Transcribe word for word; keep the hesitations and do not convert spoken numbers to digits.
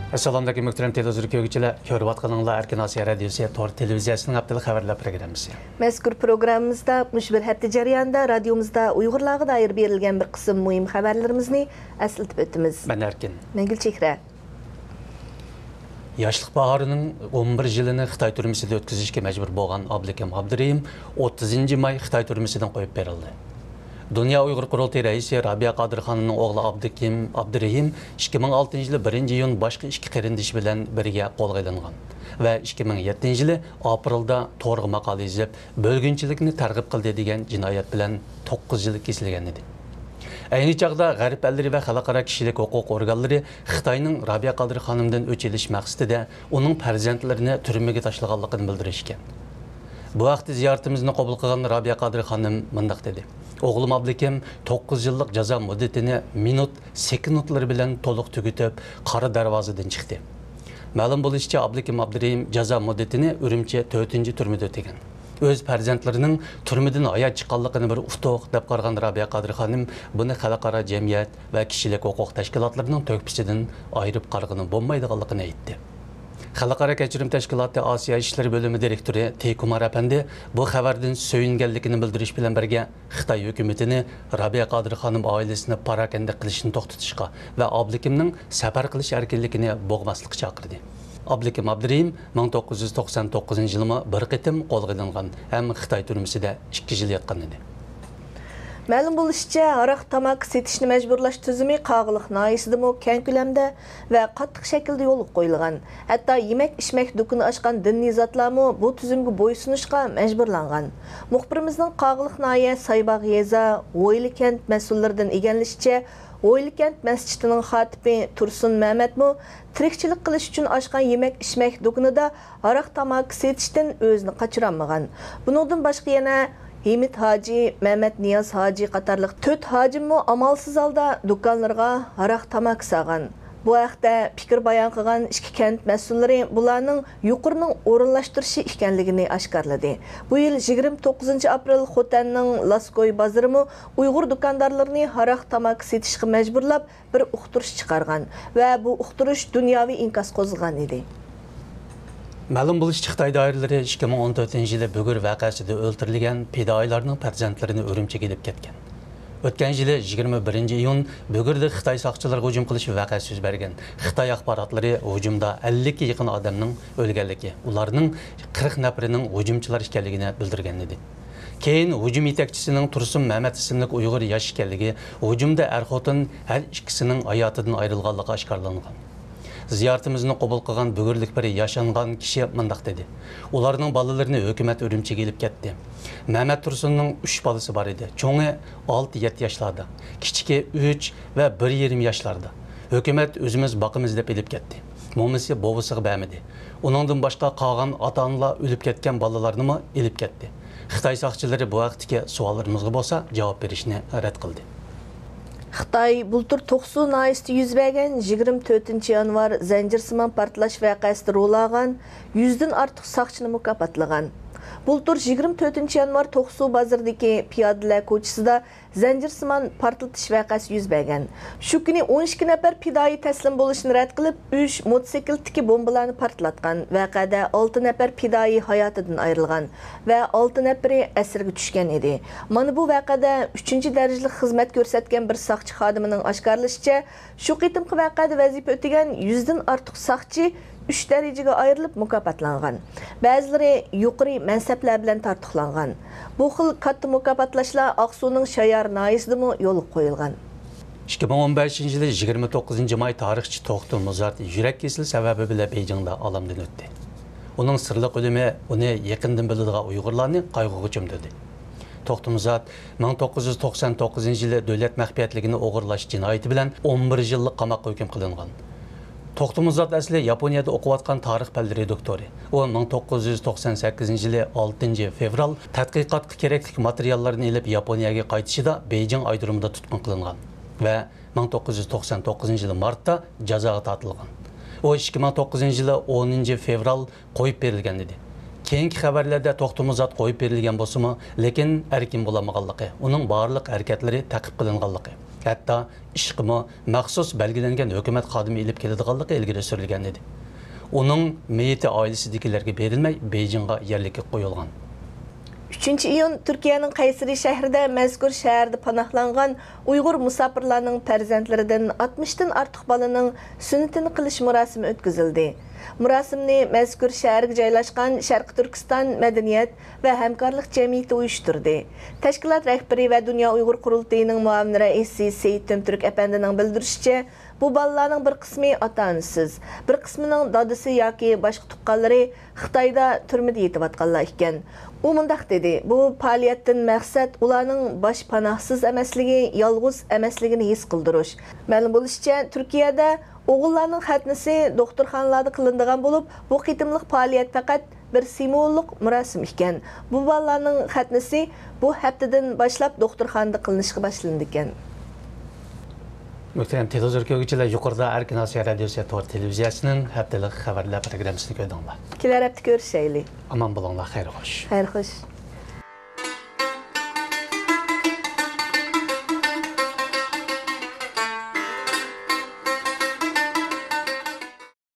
ئەسسالامۇئەلەيكۇم، مۆھتەرەم تېلېۋىزور كۆرگۈچىلەر. كۆرۈۋاتقىنىڭلار ئەركىن ئاسىيا رادىيوسى تور تېلېۋىزىيەسىنىڭ ھەپتىلىك خەۋەرلەر پروگراممىسى. مەزكۇر پروگراممىمىزدا مۇشۇ بىر ھەپتە جەريانىدا رادىيومىزدا ئۇيغۇرلارغا دائىر بېرىلگەن بىر قىسىم مۇھىم خەۋەرلىرىمىزنى ئەسلىتىپ ئۆتىمىز. مەن ئەركىن. مەن گۈلچېھرە. ياشلىق باھارىنىڭ ئون بىر يىلىنى خىتاي تۈرمىسىدە ئۆتكۈزۈشكە مەجبۇر بولغان ئابلىكىم ئابدۇرېھىم ئوتتۇزىنچى ماي خىتاي تۈرمىسىدىن قويۇپ بېرىلدى. دۇنيا ئۇيغۇر قۇرۇلتىيى رەئىسى رابىيە قادىر خانىمنىڭ ئوغلى ئابدۇكىم ئابدۇرېھىم ئىككى مىڭ ئالتىنچى يىلى بىرىنچى ئىيۇن باشقا ئىككى قېرىندىشى بىلەن بىرگە قولغا ئېلىنغان ۋە ئىككى مىڭ يەتتىنچى يىلى ئاپرېلدا تورغا ماقالە يېزىپ، بۆلگۈنچىلىكنى تەرغىب قىلدى دېگەن جىنايەت بىلەن توققۇز يىل كېسىلگەن ئىدى. ئەينى چاغدا غەرب ئەللىرى ۋە خەلقئارا كىشىلىك ھوقۇق ئورگانلىرى خىتاينىڭ رابىيە قادىر خانىمدىن ئۆچ ئېلىش مەقسىتىدە ئۇنىڭ پەرزەنتلىرىنى تۈرمىگە تاشلىغانلىقىنى بىلدۈرۈشكەن. بۇ ھەقتە زىيارىتىمىزنى قوبۇل قىلغان رابىيە قادىر خانىم مۇنداق دېدى: «ئوغلۇم ئابلىكىم توققۇز يىللىق جازا مۇددىتىنى مىنۇت، سېكۇنتلىرى بىلەن تولۇق تۈگىتىپ، قارا دەرۋازىدىن چىقتى.» مەلۇم بولۇشىچە، ئابلىكىم ئابدۇرېھىم جازا مۇددىتىنى ئۈرۈمچى تۆتىنچى تۈرمىدە ئۆتىگەن. ئۆز پەرزەنتلىرىنىڭ تۈرمىدىن ھايات چىققانلىقىنى بىر ئۇتۇق دەپ قارىغان رابىيە قادىر خانىم بۇنى خەلقئارا جەمئىيەت ۋە كىشىلىك ھوقۇق تەشكىلاتلىرىنىڭ تۆھپىسىدىن ئايرىپ قارىغىلى بولمايدىغانلىقىنى ئېيتتى. خەلقئارا كەچۈرۈم تەشكىلاتى ئاسىيا ئىشلىرى بۆلۈمى دىرېكتورى تى كۇمار ئەپەندى بۇ خەۋەردىن سۆيۈنگەنلىكىنى بىلدۈرۈش بىلەن بىرگە، خىتاي ھۆكۈمىتىنى رابىيە قادىر خانىم ئائىلىسىنى پاراكەندە قىلىشنى توختىتىشقا ۋە ئابلىكىمنىڭ سەپەر قىلىش ئەركىنلىكىنى بوغماسلىققا چاقىردى. ئابلىكىم ئابدۇرېھىم مىڭ توققۇز يۈز توقسان توققۇزىنچى يىلىمۇ بىر قېتىم قولغا ئېلىنغان ھەم خىتاي تۈرمىسىدە ئىككى يىل ياتقان ئىدى. مەلۇم بولۇشىچە، ھاراق تاماكا سېتىشنى مەجبۇرلاش تۈزۈمى قاغىلىق ناھىيەسىدىمۇ كەڭ كۆلەمدە ۋە قاتتىق شەكىلدە يولغا قويۇلغان. ھەتتا يېمەك-ئىچمەك دۇكىنى ئاچقان دىنىي زاتلارمۇ بۇ تۈزۈمگە بويسۇنۇشقا مەجبۇرلانغان. مۇخبىرىمىزنىڭ قاغىلىق ناھىيە سايباغ يېزا ھويلا كەنت مەسئۇللىرىدىن ئىگىلىنىشىچە، ھويلا كەنت مەسچىتىنىڭ خاتىپى تۇرسۇن مەمەتمۇ تىرىكچىلىك قىلىش ئۈچۈن ئاچقان يېمەك-ئىچمەك دۇكىنىدا ھاراق تاماكا سېتىشتىن ئۆزىنى قاچۇرالمىغان. بۇنىڭدىن باشقا يەنە ھېمىت ھاجى، مەمەت نىياز ھاجى قاتارلىق تۆت ھاجىممۇ ئامالسىز ھالدا دۇكانلىرىغا ھاراق تاماكا سالغان. بۇ ھەقتە پىكىر بايان قىلغان ئىككى كەنت مەسئۇللىرى بۇلارنىڭ يۇقىرىنىڭ ئورۇنلاشتۇرۇشى ئىكەنلىكىنى ئاشكارىلىدى. بۇ يىل يىگىرمە توققۇزىنچى ئاپرېل خوتەننىڭ لاسكوي بازىرىمۇ ئۇيغۇر دۇكاندارلىرىنى ھاراق تاماكا سېتىشقا مەجبۇرلاپ، بىر ئۇقتۇرۇش چىقارغان ۋە بۇ ئۇقتۇرۇش دۇنياۋى ئىنكاس قوزغىغان ئىدى. مەلۇم بولۇشىچە، خىتاي دائىرىلىرى ئىككى مىڭ ئون تۆتىنچى يىلى بۈگۈر ۋەقەسىدە ئۆلتۈرۈلگەن پىدائىيلارنىڭ پەرزەنتلىرىنى ئۈرۈمچىگە ئېلىپ كەتكەن. ئۆتكەن يىلى يىگىرمە بىرىنچى ئىيۇن بۈگۈردە خىتاي ساقچىلىرىغا ھۇجۇم قىلىش ۋەقەسى يۈز بەرگەن. خىتاي ئاخباراتلىرى ھۇجۇمدا ئەللىككە يېقىن ئادەمنىڭ ئۆلگەنلىكى، ئۇلارنىڭ قىرىق نەپىرىنىڭ ھۇجۇمچىلار ئىكەنلىكىنى بىلدۈرگەن ئىدى. كېيىن ھۇجۇم يېتەكچىسىنىڭ تۇرسۇن مەمەت ئىسىملىك ئۇيغۇر ياش ئىكەنلىكى، ھۇجۇمدا ئەر-خوتۇن ھەر ئىككىسىنىڭ ھاياتىدىن ئايرىلغانلىقى ئاشكارىلانغان. زىيارىتىمىزنى قوبۇل قىلغان بۈگۈرلۈك بىر ياشانغان كىشى مۇنداق دېدى: «ئۇلارنىڭ بالىلىرىنى ھۆكۈمەت ئۈرۈمچىگە ئېلىپ كەتتى. مەمەت تۇرسۇننىڭ ئۈچ بالىسى بار ئىدى. چوڭى ئالتە يەتتە ياشلاردا، كىچىكى ئۈچ ۋە بىر يېرىم ياشلاردا. ھۆكۈمەت ئۆزىمىز باقىمىز دەپ ئېلىپ كەتتى. مومىسى بوۋىسىغا بەرمىدى. ئۇنىڭدىن باشقا قالغان ئاتا-ئانىلار ئۆلۈپ كەتكەن بالىلارنىمۇ ئېلىپ كەتتى.» خىتاي ساقچىلىرى بۇ ھەقتىكى سوئاللىرىمىزغا بولسا جاۋاب بېرىشنى رەت قىلدى. خىتاي بۇلتۇر توقسۇ ناھىيەسىدە يۈز بەرگەن يىگىرمە تۆتىنچى يانۋار زەنجىرسىمان پارتلاش ۋەقەسىدە رول ئالغان يۈزدىن ئارتۇق ساقچىنى مۇكاپاتلىغان. بۇلتۇر يىگىرمە تۆتىنچى يانۋار توقسۇ بازىرىدىكى پىيادىلەر كوچىسىدا زەنجىرسىمان پارتلىتىش ۋەقەسى يۈز بەرگەن. شۇ كۈنى ئون ئىككى نەپەر پىدائىي تەسلىم بولۇشنى رەت قىلىپ، ئۈچ موتوسىكلىتتىكى بومبىلارنى پارتلاتقان. ۋەقەدە ئالتە نەپەر پىدائىي ھاياتىدىن ئايرىلغان ۋە ئالتە نەپىرى ئەسىرگە چۈشكەن ئىدى. مانا بۇ ۋەقەدە ئۈچىنچى دەرىجىلىك خىزمەت كۆرسەتكەن بىر ساقچى خادىمىنىڭ ئاشكارىلىشىچە، شۇ قېتىمقى ۋەقەدە ۋەزىپە ئۆتىگەن يۈزدىن ئارتۇق ساقچى ئۈچ دەرىجىگە ئايرىلىپ مۇكاپاتلانغان. بەزىلىرى يۇقىرى مەنسەپلەر بىلەن تارتۇقلانغان. بۇ خىل كاتتا مۇكاپاتلاشلار ئاقسۇنىڭ شايار ناھىيەسىدىمۇ يولغا قويۇلغان. ئىككى مىڭ ئون بەشىنچى يىلى يىگىرمە توققۇزىنچى ماي تارىخچى توختى مۇزات يۈرەك كېسىلى سەۋەبى بىلەن بېيجىڭدا ئالەمدىن ئۆتتى. ئۇنىڭ سىرلىق ئۆلۈمى ئۇنى يېقىندىن بىلىدىغان ئۇيغۇرلارنى قايغۇغا چۆمدۈردى. توختى مۇزات مىڭ توققۇز يۈز توقسان توققۇزىنچى يىلى دۆلەت مەخپىيەتلىكىنى ئوغرىلاش جىنايىتى بىلەن ئون بىر يىللىق قاماققا ھۆكۈم قىلىنغان. توختى مۇزات ئەسلى ياپونىيەدە ئوقۇۋاتقان تارىخ پەنلىرى دوكتورى. ئۇ مىڭ توققۇز يۈز توقسان سەككىزىنچى يىلى ئالتىنچى فېۋرال تەتقىقاتقا كېرەكلىك ماتېرىياللارنى ئېلىپ ياپونىيەگە قايتىشىدا بېيجىڭ ئايرودرومىدا تۇتقۇن قىلىنغان ۋە مىڭ توققۇز يۈز توقسان توققۇزىنچى يىلى مارتتا جازاغا تارتىلغان. ئۇ ئىككى مىڭ توققۇزىنچى يىلى ئونىنچى فېۋرال قويۇپ بېرىلگەن ئىدى. كېيىنكى خەۋەرلەردە توختى مۇزات قويۇپ بېرىلگەن بولسىمۇ، لېكىن ئەركىن بولالمىغانلىقى، ئۇنىڭ بارلىق ھەرىكەتلىرى تەقىپ قىلىنغانلىقى، ھەتتا ئىشقىمۇ مەخسۇس بەلگىلەنگەن ھۆكۈمەت خادىمى ئېلىپ كېلىدىغانلىقى ئىلگىرى سۈرۈلگەن ئىدى. ئۇنىڭ مېيىتى ئائىلىسىدىكىلەرگە بېرىلمەي، بېيجىڭغا يەرلىككە قويۇلغان. ئۈچىنچى ئىيۇن تۈركىيەنىڭ قەيسىرى شەھىرىدە مەزكۇر شەھەردە پاناھلانغان ئۇيغۇر مۇساپىرلارنىڭ پەرزەنتلىرىدىن ئاتمىشتىن ئارتۇق بالىنىڭ سۈننىتىنى قىلىش مۇراسىمى ئۆتكۈزۈلدى. مۇراسىمنى مەزكۇر شەھەرگە جايلاشقان شەرقىي تۈركىستان مەدەنىيەت ۋە ھەمكارلىق جەمئىيىتى ئۇيۇشتۇردى. تەشكىلات رەھبىرى ۋە دۇنيا ئۇيغۇر قۇرۇلتىيىنىڭ مۇئاۋىن رەئىسى سېيىت تۆمتۈرك ئەپەندىنىڭ بىلدۈرۈشىچە، بۇ بالىلارنىڭ بىر قىسمى ئاتا-ئانىسىز، بىر قىسمىنىڭ دادىسى ياكى باشقا تۇغقانلىرى خىتايدا تۈرمىدە يېتىۋاتقانلار ئىكەن. ئۇ مۇنداق دېدى، بۇ پائالىيەتتىن مەقسەت ئۇلارنىڭ باش پاناھسىز ئەمەسلىكى، يالغۇز ئەمەسلىكىنى ھېس قىلدۇرۇش. مەلۇم بولۇشىچە، تۈركىيەدە ئوغۇللارنىڭ خەتنىسى دوختۇرخانىلاردا قىلىنىدىغان بولۇپ، بۇ قېتىملىق پائالىيەت پەقەت بىر سىمۋوللۇق مۇراسىم ئىكەن. بۇ بالىلارنىڭ خەتنىسى بۇ ھەپتىدىن باشلاپ دوختۇرخانىدا قىلىنىشقا باشلىنىدىكەن. مۆھتەرەم تېلېۋىزور كۆرگۈچىلەر، يۇقىرىدا ئەركىن ئاسىيا رادىيوسى تور تېلېۋىزىيەسىنىڭ ھەپتىلىك خەۋەرلەر پروگراممىسىنى كۆردۈڭلار. كېلەر ھەپتە كۆرۈشەيلى. ئامان بولۇڭلار، خەير خوش. خەير خوش.